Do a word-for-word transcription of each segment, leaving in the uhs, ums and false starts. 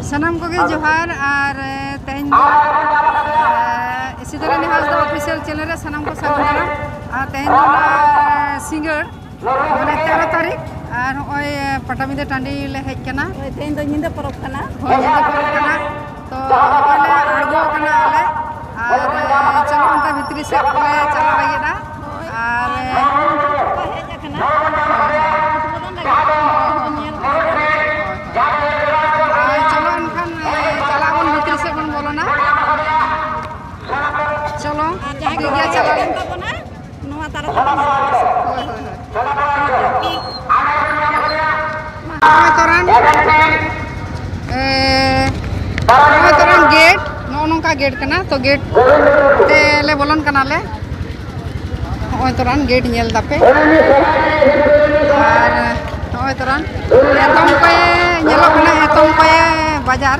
ᱥᱟᱱᱟᱢ ᱠᱚᱜᱮ ᱡᱚᱦᱟᱨ᱾ ᱟᱨ ᱮ, ᱛᱮᱦᱮᱧ ᱫᱚ ᱮ, ᱥᱤᱫᱷᱟᱹᱨᱟᱹᱱᱤ ᱦᱟᱸᱥᱫᱟ ᱚᱯᱷᱤᱥᱤᱭᱟᱞ ᱪᱮᱱᱮᱞ ᱨᱮ ᱥᱟᱱᱟᱢ ᱠᱚ ᱥᱟᱹᱜᱩᱱ ᱫᱟᱨᱟᱢ᱾ ᱟᱨ ᱛᱮᱦᱮᱧ ᱫᱚ ᱚᱱᱟ ᱥᱤᱸᱜᱟᱹᱲ ᱢᱟᱱᱮ ᱛᱮᱨᱚ ᱛᱟᱹᱨᱤᱠᱷ᱾ ᱟᱨ ᱱᱚᱜᱼᱚᱭ ᱮ, ᱯᱟᱴᱟᱵᱤᱸᱫᱷᱟᱹ ᱴᱟᱺᱰᱤ ᱞᱮ ᱦᱮᱡ ᱠᱟᱱᱟ᱾ ᱦᱳᱭ, ᱛᱮᱦᱮᱧ ᱫᱚ ᱧᱤᱫᱟᱹ ᱯᱚᱨᱚᱵᱽ ᱠᱟᱱᱟ᱾ ᱦᱳᱭ, ᱧᱤᱫᱟᱹ ᱯᱚᱨᱚᱵᱽ ᱠᱟᱱᱟ᱾ ᱛᱚ ᱱᱚᱜᱼᱚᱭ ᱞᱮ ᱟᱬᱜᱚ ᱠᱟᱱᱟ ᱟᱞᱮ᱾ ᱟᱨ ᱮ, ᱪᱚᱞᱚ ᱚᱱᱛᱮ ᱵᱷᱤᱛᱨᱤ ᱥᱮᱫ ᱞᱮ ᱪᱟᱞᱟᱣ ᱞᱟᱹᱜᱤᱫᱼᱟ᱾ ᱦᱳᱭ᱾ ᱟᱨ ᱮ, ᱠᱚ ᱦᱮᱡ ᱟᱠᱟᱱᱟ᱾ ᱩᱫᱵᱳᱫᱚᱱ ᱞᱟᱹᱜᱤᱫ ᱠᱚ ᱧᱮᱞ ᱠᱚ᱾ ᱟᱨ ᱪᱚᱞᱚ ᱮᱱᱠᱷᱟᱱ, ᱮ, ᱪᱟᱞᱟᱜ ᱟᱵᱚᱱ ᱵᱷᱤᱛᱨᱤ ᱥᱮᱫ ᱵᱚᱱ ᱵᱚᱞᱚᱱᱟ᱾ ᱪᱚᱞᱚ, ᱟᱨ ᱡᱟᱦᱟᱸᱭ ᱴᱷᱤᱠ ᱠᱚ ᱜᱮᱭᱟ, ᱦᱮᱡ ᱪᱟᱞᱟᱜ ᱞᱮᱱ ᱟᱵᱚᱱ᱾ ᱛᱟᱵᱚᱱᱟ, ᱱᱚᱣᱟ ᱛᱟᱨᱟ ᱛᱟᱨᱟ ᱦᱳᱭ, ᱦᱳᱭ, ᱦᱳᱭ᱾ ᱱᱚᱜᱼᱚᱭ ᱛᱚᱨᱟᱱ, ᱮ, ᱱᱚᱜᱼᱚᱭ ᱛᱚᱨᱟᱱ ᱜᱮᱴ, ᱱᱚᱜᱼᱚ ᱱᱚᱝᱠᱟ ᱜᱮᱴ ᱠᱟᱱᱟ᱾ ᱛᱚ ᱜᱮᱴ ᱛᱮ ᱞᱮ ᱵᱚᱞᱚᱱ ᱠᱟᱱᱟᱞᱮ᱾ ᱱᱚᱜᱼᱚᱭ ᱛᱚᱨᱟᱱ ᱜᱮᱴ ᱧᱮᱞ ᱫᱟᱯᱮ᱾ ᱟᱨ ᱱᱚᱜᱼᱚᱭ ᱛᱚᱨᱟᱱ ᱮᱛᱚᱢ ᱠᱚᱭᱮ ᱧᱮᱞᱚᱜ ᱠᱟᱱᱟ, ᱮᱛᱚᱢ ᱠᱚᱭᱮ ᱵᱟᱡᱟᱨ᱾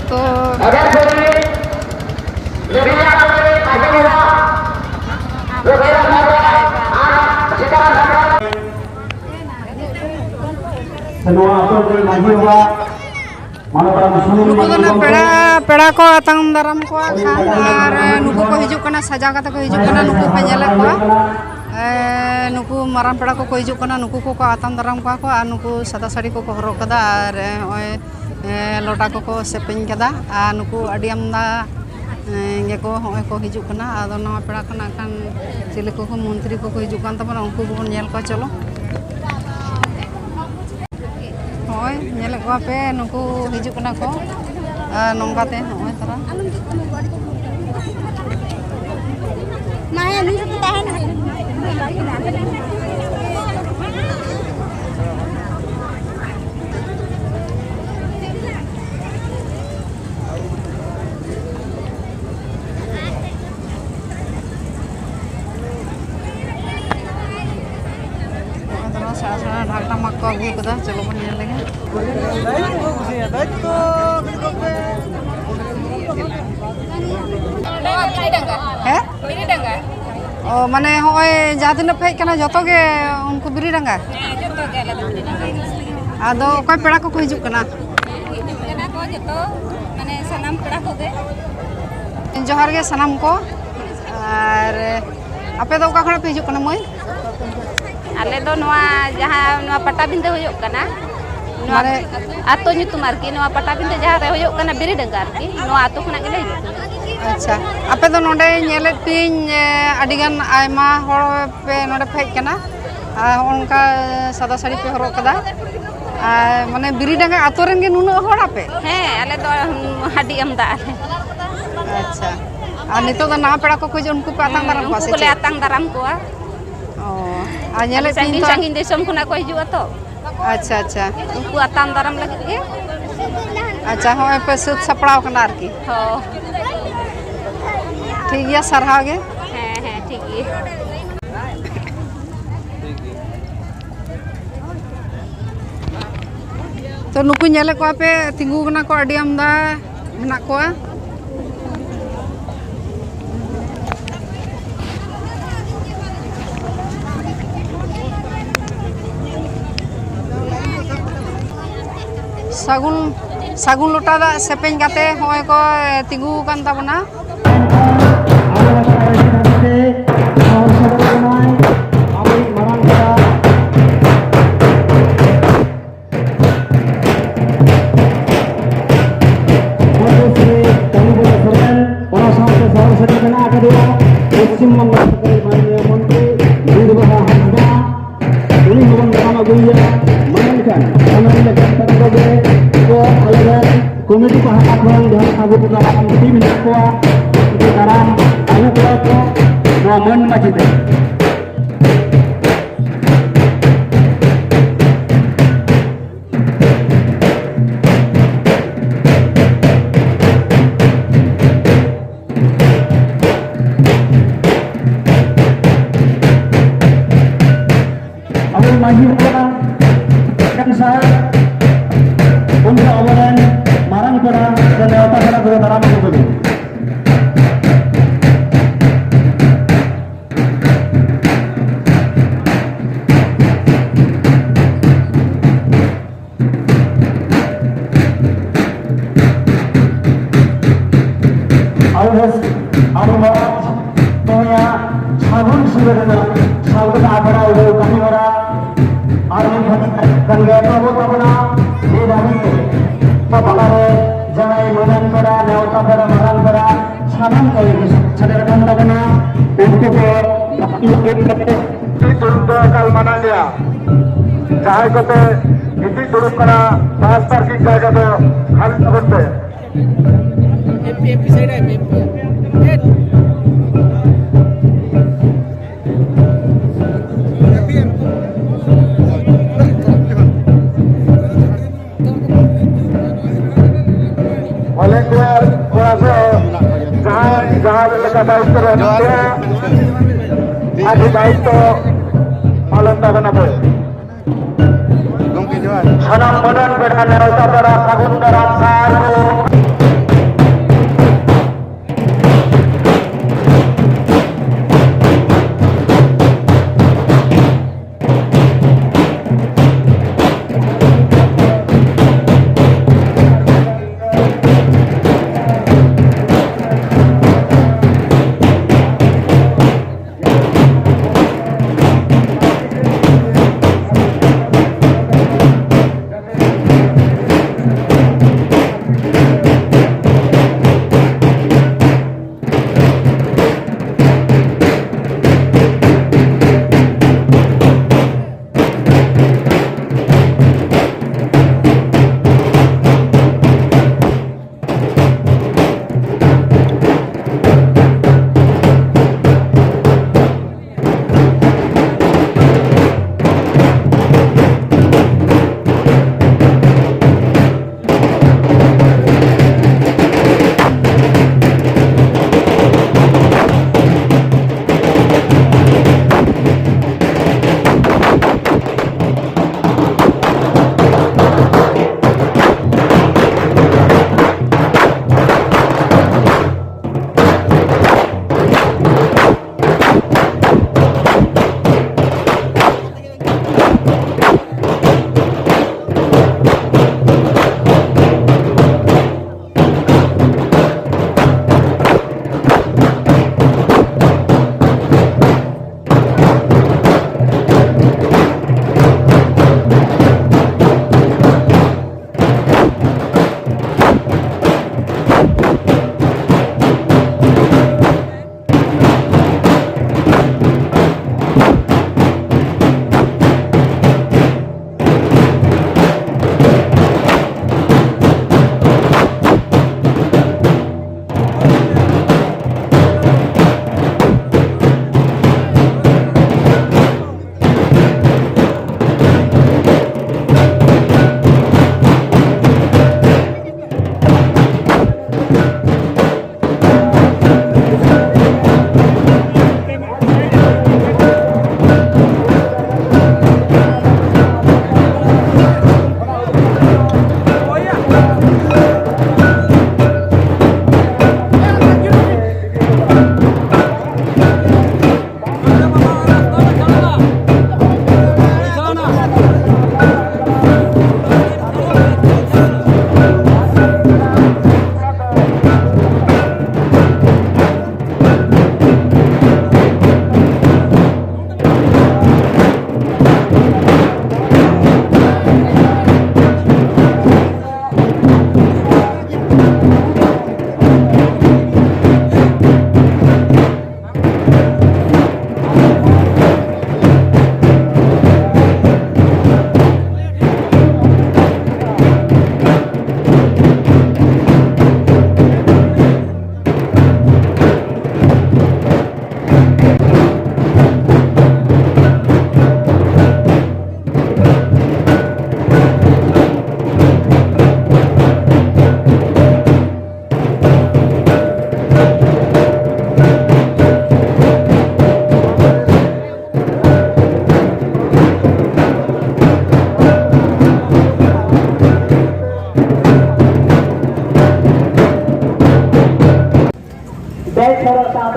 ᱛᱚ ᱱᱚᱣᱟ ᱟᱛᱳ ᱨᱮᱱ ᱢᱟᱹᱡᱷᱤ ᱵᱟᱵᱟ, ᱢᱟᱱᱚᱛᱟᱱ ᱥᱩᱱᱤᱞ ᱱᱩᱠᱩ ᱫᱚ ᱢᱟᱹᱡᱷᱤ ᱱᱟᱜ ᱜᱚᱢᱠᱮ, ᱯᱮᱲᱟ, ᱯᱮᱲᱟ ᱠᱚ ᱟᱛᱟᱝ ᱫᱟᱨᱟᱢ ᱠᱚᱣᱟ ᱠᱷᱟᱱ, ᱟᱨ ᱱᱩᱠᱩ ᱠᱚ ᱦᱤᱡᱩᱜ ᱠᱟᱱᱟ, ᱥᱟᱡᱟᱣ ᱠᱟᱛᱮ ᱠᱚ ᱦᱤᱡᱩᱜ ᱠᱟᱱᱟ, ᱱᱩᱠᱩ ᱯᱮ ᱧᱮᱞᱮᱫ ᱠᱚᱣᱟ᱾ ᱮ, ᱱᱩᱠᱩ ᱢᱟᱨᱟᱝ ᱯᱮᱲᱟ ᱠᱚᱠᱚ ᱦᱤᱡᱩᱜ ᱠᱟᱱᱟ, ᱱᱩᱠᱩ ᱠᱚᱠᱚ ᱟᱛᱟᱝ ᱫᱟᱨᱟᱢ ᱠᱚᱣᱟ ᱠᱚ, ᱟᱨ ᱱᱩᱠᱩ ᱥᱟᱫᱟ ᱥᱟᱹᱲᱤ ᱠᱚᱠᱚ ᱦᱚᱨᱚᱜ ᱠᱟᱫᱟ, ᱟᱨ, ᱮ, ᱱᱚᱜᱼᱚᱭ, ᱮ, ᱞᱚᱴᱟ ᱠᱚᱠᱚ ᱥᱮᱯᱮᱧ ᱠᱟᱫᱟ, ᱟᱨ ᱱᱩᱠᱩ ᱟᱹᱰᱤ ᱟᱢᱫᱟ, ᱮ, ᱜᱮᱠᱚ ᱦᱚᱸᱜᱼᱚᱭ ᱠᱚ ᱦᱤᱡᱩᱜ ᱠᱟᱱᱟ᱾ ᱟᱫᱚ ᱱᱟᱣᱟ ᱯᱮᱲᱟ ᱠᱚ ᱱᱟᱜ ᱠᱷᱟᱱ ᱪᱤᱞᱤ ᱠᱚᱠᱚ ᱢᱚᱱᱛᱨᱤ ᱠᱚᱠᱚ ᱦᱤᱡᱩᱜ ᱠᱟᱱ ᱛᱟᱵᱚᱱᱟ, ᱩᱱᱠᱩ ᱠᱚᱵᱚᱱ ᱧᱮᱞ ᱠᱚᱣᱟ᱾ ᱪᱚᱞᱚ᱾ ᱦᱳᱭ, ᱧᱮᱞᱮᱫ ᱠᱚᱣᱟ ᱯᱮ, ᱱᱩᱠᱩ ᱦᱤᱡᱩᱜ ᱠᱟᱱᱟ ᱠᱚ, ᱟᱨ ᱱᱚᱝᱠᱟ ᱛᱮ ᱱᱚᱜᱼᱚᱭ ᱛᱟᱨᱟ᱾ ᱱᱚᱜᱼᱚᱭ ᱛᱚᱨᱟ ᱥᱮᱬᱟ ᱥᱮᱬᱟ ᱰᱷᱟᱠ ᱴᱟᱢᱟᱠ ᱠᱚ ᱟᱹᱜᱩ ᱠᱟᱫᱟ, ᱪᱚᱞᱚ ᱵᱚᱱ ᱧᱮᱞ ᱞᱮᱜᱮ᱾ ᱦᱮᱸ? ᱚ, ᱢᱟᱱᱮ ᱦᱚᱸᱜᱼᱚᱭ ᱡᱟᱦᱟᱸ ᱛᱤᱱᱟᱹᱜ ᱯᱮ ᱦᱮᱡ ᱠᱟᱱᱟ, ᱡᱚᱛᱚ ᱜᱮ ᱩᱱᱠᱩ ᱵᱤᱨᱤᱰᱟᱸᱜᱟ? ᱟᱫᱚ ᱚᱠᱚᱭ ᱯᱮᱲᱟ ᱠᱚᱠᱚ ᱦᱤᱡᱩᱜ ᱠᱟᱱᱟ? ᱦᱤᱡᱩᱜ ᱠᱟᱱᱟ ᱠᱚ, ᱡᱚᱛᱚ, ᱢᱟᱱᱮ, ᱥᱟᱱᱟᱢ ᱯᱮᱲᱟ ᱠᱚᱜᱮ᱾ ᱡᱚᱦᱟᱨ ᱜᱮ ᱥᱟᱱᱟᱢ ᱠᱚ᱾ ᱟᱨ ᱟᱯᱮ ᱫᱚ ᱚᱠᱟ ᱠᱷᱚᱱᱟᱜ ᱯᱮ ᱦᱤᱡᱩᱜ ᱠᱟᱱᱟ, ᱢᱟᱹᱭ? ᱟᱞᱮ ᱫᱚ ᱱᱚᱣᱟ ᱡᱟᱦᱟᱸ ᱱᱚᱣᱟ ᱯᱟᱴᱟᱵᱤᱸᱫᱟᱹ ᱦᱩᱭᱩᱜ ᱠᱟᱱᱟ, ᱱᱚᱣᱟ ᱢᱟᱱᱮ ᱟᱛᱳ ᱧᱩᱛᱩᱢ ᱟᱨᱠᱤ, ᱱᱚᱣᱟ ᱯᱟᱴᱟᱵᱤᱸᱫᱟᱹ ᱡᱟᱦᱟᱸ ᱨᱮ ᱦᱩᱭᱩᱜ ᱠᱟᱱᱟ ᱵᱤᱨᱤᱰᱟᱸᱜᱟ ᱟᱨᱠᱤ, ᱱᱚᱣᱟ ᱟᱛᱳ ᱠᱷᱚᱱᱟᱜ ᱜᱮᱞᱮ ᱦᱤᱡᱩᱜ ᱠᱟᱱᱟ᱾ ᱟᱪᱪᱷᱟ, ᱟᱯᱮ ᱫᱚ ᱱᱚᱰᱮ ᱧᱮᱞᱮᱫ ᱯᱤᱭᱟᱹᱧ, ᱮ, ᱟᱹᱰᱤᱜᱟᱱ ᱟᱭᱢᱟ ᱦᱚᱲ ᱯᱮ ᱱᱚᱰᱮ ᱯᱮ ᱦᱮᱡ ᱠᱟᱱᱟ, ᱟᱨ ᱦᱚᱸᱜᱼᱚ ᱱᱚᱝᱠᱟ ᱥᱟᱫᱟ ᱥᱟᱹᱲᱤ ᱯᱮ ᱦᱚᱨᱚᱜ ᱠᱟᱫᱟ, ᱟᱨ ᱢᱟᱱᱮ ᱵᱤᱨᱤᱰᱟᱸᱜᱟ ᱟᱛᱳ ᱨᱮᱱ ᱜᱮ ᱱᱩᱱᱟᱹᱜ ᱦᱚᱲ ᱟᱯᱮ? ᱦᱮᱸ, ᱟᱞᱮ ᱫᱚ ᱟᱹᱰᱤ ᱟᱢᱫᱟ ᱟᱞᱮ᱾ ᱟᱪᱪᱷᱟ, ᱟᱨ ᱱᱤᱛᱚᱜ ᱫᱚ ᱱᱟᱣᱟ ᱯᱮᱲᱟ ᱠᱚᱠᱚ ᱦᱤᱡᱩᱜ, ᱩᱱᱠᱩ ᱯᱮ ᱟᱛᱟᱝ ᱫᱟᱨᱟᱢ ᱠᱚᱣᱟ ᱩᱱᱠᱩ ᱥᱮ ᱠᱚᱞᱮ ᱪᱮᱫ? ᱟᱛᱟᱝ ᱫᱟᱨᱟᱢ ᱠᱚᱣᱟ᱾ ᱚ, ᱟᱨ ᱟᱹᱰᱤ ᱧᱮᱞᱮᱫ ᱯᱤᱭᱟᱹᱧ ᱥᱟᱺᱜᱤᱧ ᱛᱚ ᱥᱟᱺᱜᱤᱧ ᱫᱤᱥᱚᱢ ᱠᱷᱚᱱᱟᱜ ᱠᱚ ᱦᱤᱡᱩᱜᱼᱟ ᱛᱚ᱾ ᱟᱪᱪᱷᱟ, ᱟᱪᱪᱷᱟ᱾ ᱩᱱᱠᱩ ᱟᱛᱟᱝ ᱫᱟᱨᱟᱢ ᱞᱟᱹᱜᱤᱫ ᱜᱮ᱾ ᱟᱪᱪᱷᱟ, ᱦᱚᱸᱜᱼᱚᱭ ᱯᱮ ᱥᱟᱹᱛ ᱥᱟᱯᱲᱟᱣ ᱠᱟᱱᱟ ᱟᱨᱠᱤ᱾ ᱦᱚᱸ᱾ ᱴᱷᱤᱠ ᱜᱮᱭᱟ, ᱥᱟᱨᱦᱟᱣ ᱜᱮ᱾ ᱦᱮᱸ, ᱦᱮᱸ, ᱴᱷᱤᱠ ᱜᱮᱭᱟ᱾ ᱛᱚ, ᱱᱩᱠᱩ ᱧᱮᱞᱮᱫ ᱠᱚᱣᱟ ᱯᱮ, ᱛᱤᱸᱜᱩ ᱠᱟᱱᱟ ᱠᱚ, ᱟᱹᱰᱤ ᱟᱢᱫᱟ ᱢᱮᱱᱟᱜ ᱠᱚᱣᱟ᱾ ᱥᱟᱹᱜᱩᱱ, ᱥᱟᱹᱜᱩᱱ ᱞᱚᱴᱟ ᱫᱟᱜ ᱥᱮᱯᱮᱧ ᱠᱟᱛᱮ ᱦᱚᱸᱜᱼᱚᱭ ᱠᱚ ᱛᱤᱸᱜᱩ ᱟᱠᱟᱱ ᱛᱟᱵᱚᱱᱟ᱾ ᱟᱵᱚᱭᱤᱡ ᱢᱟᱨᱟᱝ ᱯᱮᱲᱟ ᱢᱟᱹᱡᱷᱤ ᱥᱨᱤ ᱠᱟᱞᱤᱵᱚᱞ ᱥᱚᱨᱮᱱ, ᱚᱱᱟ ᱥᱟᱶᱛᱮ ᱥᱚᱦᱚᱨ ᱥᱮᱴᱮᱨ ᱢᱮᱱᱟᱜ ᱟᱠᱟᱫᱮᱭᱟ ᱯᱚᱥᱪᱤᱢ ᱵᱚᱝᱜᱚ ᱥᱚᱨᱠᱟᱨ ᱢᱟᱱᱱᱤᱭᱚ ᱢᱚᱱᱛᱨᱤ ᱵᱤᱨᱵᱟᱦᱟ ᱦᱟᱸᱥᱫᱟ, ᱩᱱᱤ ᱦᱚᱸᱵᱚᱱ ᱫᱟᱨᱟᱢ ᱟᱹᱜᱩᱭᱮᱭᱟ᱾ ᱢᱟ ᱮᱱᱠᱷᱟᱱ ᱥᱟᱱᱟᱢ ᱞᱮᱠᱟᱱ ᱯᱮᱲᱟ ᱠᱚᱜᱮ ᱠᱚ ᱟᱞᱮ ᱨᱮᱱ ᱠᱚᱢᱤᱴᱤ ᱯᱟᱦᱴᱟ ᱠᱷᱚᱱ ᱡᱟᱦᱟᱸ ᱟᱵᱚ ᱠᱚ ᱫᱟᱨᱟᱢ ᱠᱚᱢᱤᱴᱤ ᱢᱮᱱᱟᱜ ᱠᱚᱣᱟ, ᱩᱱᱠᱩ ᱫᱟᱨᱟᱢ ᱟᱹᱜᱩ ᱠᱚᱣᱟ ᱠᱚ ᱱᱚᱣᱟ ᱢᱟᱹᱱ ᱢᱟᱹᱡᱷᱤ ᱛᱮ᱾ ᱟᱵᱚ ᱢᱟᱹᱡᱷᱤ ᱵᱟᱵᱟ ᱮᱠᱟᱱ ᱥᱟᱦᱮᱵ, ᱩᱱᱠᱩ ᱟᱵᱚᱨᱮᱱ ᱢᱟᱨᱟᱝ ᱯᱮᱲᱟ ᱥᱮ ᱱᱮᱣᱛᱟ ᱯᱮᱲᱟ ᱠᱚ ᱫᱟᱨᱟᱢ ᱟᱹᱜᱩ ᱠᱚᱵᱤᱱ᱾ ᱟᱹᱰᱤ ᱢᱚᱡᱽ ᱛᱮᱦᱮᱧᱟᱜ ᱥᱟᱹᱜᱩᱱ ᱥᱤᱸᱜᱟᱹᱲ ᱨᱮᱱᱟᱜ ᱥᱟᱹᱜᱩᱱ ᱟᱠᱷᱲᱟ ᱩᱰᱟᱹᱣ ᱠᱟᱹᱢᱤ ᱦᱚᱨᱟ ᱟᱨ ᱢᱤᱫ ᱜᱷᱟᱹᱲᱤᱡ ᱠᱷᱟᱱ ᱜᱮ ᱮᱛᱚᱦᱚᱵᱚᱜ ᱛᱟᱵᱚᱱᱟ᱾ ᱱᱤᱭᱟᱹ ᱫᱷᱟᱹᱵᱤᱡ ᱛᱮ ᱛᱟᱞᱟᱨᱮ ᱡᱟᱦᱟᱸᱭ ᱢᱟᱹᱱᱟᱱ ᱯᱮᱲᱟ, ᱱᱮᱣᱛᱟ ᱯᱮᱲᱟ, ᱢᱟᱨᱟᱝ ᱯᱮᱲᱟ ᱥᱟᱱᱟᱢ ᱠᱚ ᱥᱮᱴᱮᱨ ᱟᱠᱟᱱ ᱛᱟᱵᱚᱱᱟ᱾ ᱩᱱᱠᱩ ᱠᱚ ᱜᱤᱛᱤᱡ ᱫᱩᱲᱩᱵ ᱫᱚ ᱮᱠᱟᱞ ᱢᱟᱱᱟ ᱜᱮᱭᱟ᱾ ᱡᱟᱦᱟᱸᱭ ᱠᱚᱯᱮ ᱜᱤᱛᱤᱡ ᱫᱩᱲᱩᱵ ᱠᱟᱱᱟ, ᱵᱟᱥ ᱯᱟᱨᱠᱤᱝ ᱡᱟᱭᱜᱟ ᱫᱚ ᱠᱷᱟᱹᱞᱤ ᱛᱟᱵᱚᱱ ᱯᱮ᱾ ᱵᱷᱚᱞᱮᱱᱴᱤᱭᱟᱨ ᱠᱚᱲᱟ ᱠᱚ ᱡᱟᱦᱟᱸᱭ ᱡᱟᱦᱟᱸ ᱞᱮᱠᱟ ᱫᱟᱭᱤᱛᱛᱚ ᱨᱮ ᱢᱮᱱᱟᱜ ᱯᱮᱭᱟ, ᱟᱹᱰᱤ ᱫᱟᱭᱤᱛᱛᱚ ᱯᱟᱞᱚᱱ ᱛᱟᱵᱚᱱᱟ ᱯᱮ᱾ ᱜᱚᱢᱠᱮ ᱡᱚᱦᱟᱨ᱾ ᱥᱟᱱᱟᱢ ᱢᱟᱹᱱᱟᱱ ᱯᱮᱲᱟ ᱱᱮᱣᱛᱟ ᱯᱮᱲᱟ ᱥᱟᱹᱜᱩᱱ ᱫᱟᱨᱟᱢ ᱥᱟᱨ ᱠᱚ᱾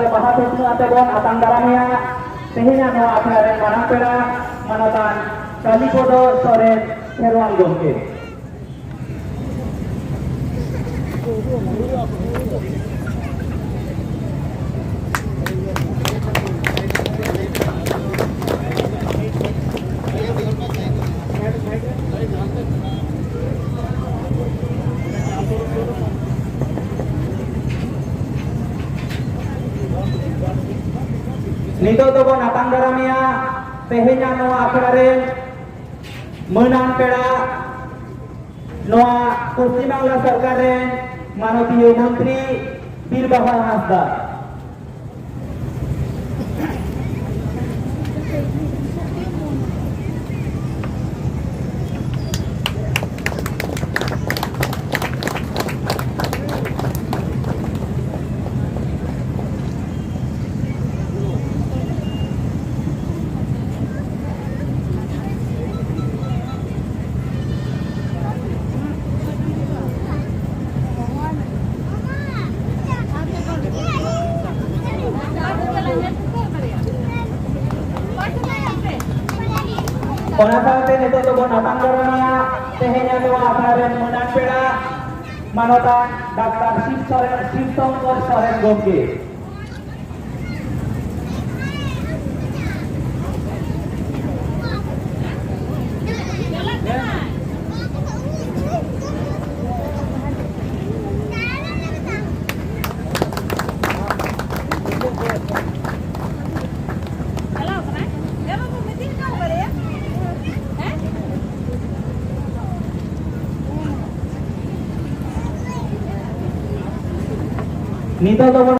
ᱵᱟᱦᱟ ᱛᱷᱩᱛᱢᱟᱹ ᱟᱛᱮ ᱵᱚᱱ ᱟᱛᱟᱝ ᱫᱟᱨᱟᱢᱮᱭᱟ ᱛᱮᱦᱮᱧᱟᱜ ᱱᱚᱣᱟ ᱟᱠᱷᱲᱟ ᱨᱮᱱ ᱢᱟᱨᱟᱝ ᱯᱮᱲᱟ ᱢᱟᱱᱚᱛᱟᱱ ᱠᱟᱞᱤᱯᱚᱫᱚ ᱥᱚᱨᱮᱱ ᱠᱷᱮᱨᱣᱟᱞ ᱜᱚᱢᱠᱮ᱾ ᱱᱤᱛᱚᱜ ᱫᱚᱵᱚᱱ ᱟᱛᱟᱝ ᱫᱟᱨᱟᱢᱮᱭᱟ ᱛᱮᱦᱮᱧᱟᱜ ᱱᱚᱣᱟ ᱟᱠᱷᱲᱟ ᱨᱮ ᱢᱟᱹᱱᱟᱱ ᱯᱮᱲᱟ, ᱱᱚᱣᱟ ᱯᱚᱥᱪᱤᱢ ᱵᱟᱝᱞᱟ ᱥᱚᱨᱠᱟᱨ ᱨᱮᱱ ᱢᱟᱱᱚᱛᱤᱭᱟᱹ ᱢᱚᱱᱛᱨᱤ ᱵᱤᱨ ᱵᱟᱦᱟ ᱦᱟᱸᱥᱫᱟ᱾ ᱚᱱᱟ ᱥᱟᱶᱛᱮ ᱱᱤᱛᱚᱜ ᱫᱚᱵᱚᱱ ᱟᱛᱟᱝ ᱫᱟᱨᱟᱢᱮᱭᱟ ᱛᱮᱦᱮᱧᱟᱜ ᱱᱚᱣᱟ ᱟᱠᱷᱲᱟ ᱨᱮᱱ ᱢᱟᱹᱱᱟᱱ ᱯᱮᱲᱟ ᱢᱟᱱᱚᱛᱟᱱ ᱰᱟᱠᱛᱟᱨ ᱥᱤᱵ ᱥᱚᱨᱮᱱ, ᱥᱤᱵ ᱥᱚᱝᱠᱚᱨ ᱥᱚᱨᱮᱱ ᱜᱚᱢᱠᱮ᱾ ᱱᱤᱛᱚᱜ ᱫᱚᱵᱚᱱ